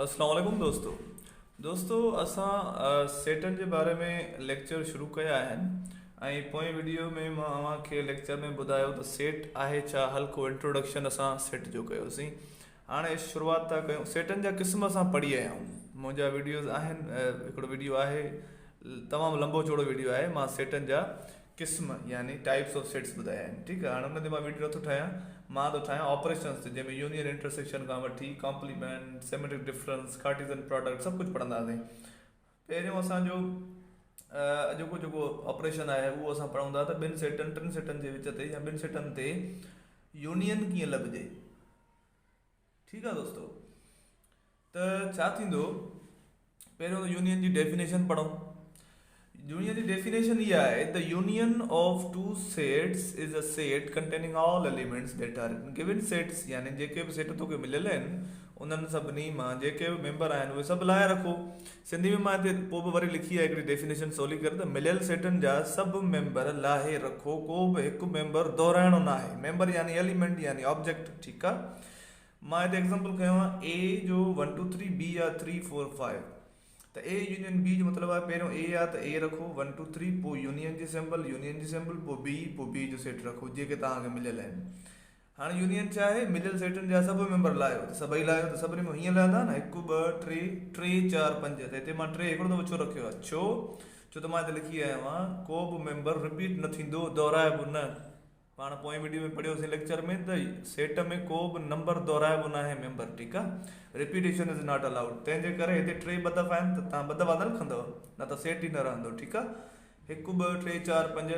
اسلام عليڪم دوستو دوستو اسان سيٽن جي باري ۾ ليڪچر شروع ڪيا آهن ۽ پوئين وڊيو ۾ مان اوهان کي ليڪچر ۾ ٻڌايو ته سيٽ آهي ڇا هلڪو انٽروڊڪشن اسان سيٽ جو ڪيوسين هاڻي شروعات ٿا ڪيون سيٽن جا قسم اسان پڙهي آيا آهيون منهنجا وڊيوز آهن هڪڙو وڊيو آهي تمام لمبو چوڙو وڊيو آهي مان سيٽن جا قسم يعني ٽائپس آف سيٽس ٻڌايا آهن ٺيڪ آهي هاڻي ان تي مان ويڊيو نٿو ٺاهيان مان ٿو ٺاهيان آپريشنس تي جنهن ۾ يونين انٽرسيڪشن کان وٺي ڪامپليمينٽ سيميٽرڪ ڊفرنس ڪارٽيزن پراڊڪٽ سڀ ڪجهه پڙهنداسين پهريون اسان جو اڄوڪو جيڪو آپريشن آهي اهو اسان پڙهون ٿا ته ٻن سيٽن ٽن سيٽن جي وچ تي يا ٻن سيٽن تي يونين ڪيئن لڀجي ٺيڪ آهي دوستو ته ڇا ٿيندو پهريون ته يونين جي ڊيفينيشن پڙهون يونين جي ڊيفينيشن اها آهي ته union of two sets is a set containing all elements that are in given sets يعني جيڪي به سيٽ توکي مليل آهن انهن سڀني مان جيڪي به ميمبر آهن اهي سڀ لاهي رکو سنڌي ۾ مان هتي پوء به وري لکي آهي هڪڙي ڊيفينيشن سولي ڪري ته مليل سيٽن جا سڀ ميمبر لاهي رکو ڪو به هڪ ميمبر دهرائڻو ناهي ميمبر يعني ايليمينٽ يعني آبجيڪٽ ٺيڪ آهي مان هتي ايگزامپل کنيو آهي اي جو ون ٽو ٿري بي آهي ٿري فور فائيو ته اي يونين بي جو مطلب آهي پهريون اي آهي ته اي رکو ون ٽو ٿري پوء يونين جي سمبل يونين جي سمبل پوء بي پوء بي جو سيٽ رکو جيڪي توهان کي مليل آهن هاڻي يونين ڇا آهي مليل سيٽن جا سڀ ميمبر لاهيو ته سڀئي لاهيو ته سڀني ۾ هيئن لهندا نه هڪ ٻه ٽي ٽي چار پنج ته هتي مان ٽي هڪڙو دفعو ڇو رکيو آهي ڇو ڇو ته مان هتي لکي آيو آهيان ڪو به ميمبر رپيٽ نه ٿيندو دهرائبو نه پاڻ پوئين وڊيو ۾ پڙهيوسين ليڪچر ۾ ته سيٽ ۾ ڪو به نمبر دهرائبو ناهي ميمبر ٺيڪ آ رپيٽيشن is not allowed تنهن جي ڪري هتي ٽي ٻه دفعا آهن ته تان ٻه دفعا نه لکندؤ نه ته سيٽ ئي نه رهندو ٺيڪ آ هڪ ٻه ٽي چار پنج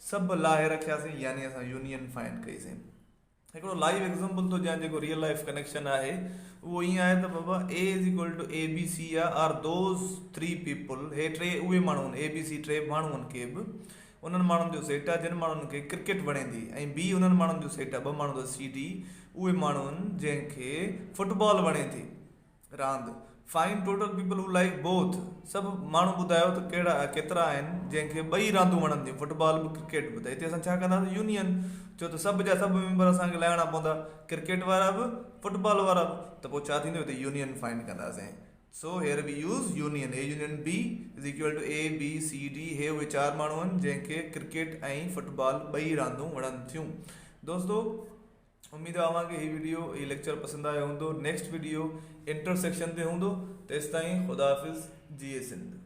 سڀ لاهي رکياسين يعني اسان يونين فائنڊ ڪئيسين هڪڙو لائيو ايگزامپل ٿو ڏيان جيڪو ريئل لائيف ڪنيڪشن آهي اهو ائين آهي ته بابا A is equal to A B C آ آر those three people هي ٽي اهي ماڻهو آهن اي بي سي ٽي ماڻهو آهن ڪي به انهن ماڻهن جو سيٽ آهي جن ماڻهن کي ڪرڪيٽ وڻي ٿي ۽ بي انهن ماڻهن جو سيٽ آهي ٻه ماڻهو اٿس سي ڊي اهي ماڻهو آهن جنهن کي فٽبال وڻي ٿي راند find total people who like both سڀ ماڻهو ٻڌايو ته ڪهڙا ڪيترا آهن جنهن کي ٻئي راندون وڻن ٿيون فٽبال به ڪرڪيٽ به ته هتي اسان ڇا ڪنداسين يونين ڇو ته سڀ جا سڀ ميمبر اسان کي لاهڻا پوندا ڪرڪيٽ وارا به فٽبال وارا به ته پوء ڇا ٿيندو هتي يونين فائنڊ ڪنداسين so here we use union A union B is equal to A B C D هي اهي چار ماڻهو آهن جنهن کي ڪرڪيٽ ۽ فٽبال ٻئي راندون وڻن ٿيون دوستو اميد آهي اوهان کي هي وڊيو هي ليڪچر پسند آيو هوندو نيڪسٽ وڊيو انٽرسيڪشن تي هوندو تيستائين خدا حافظ جيئي سنڌ.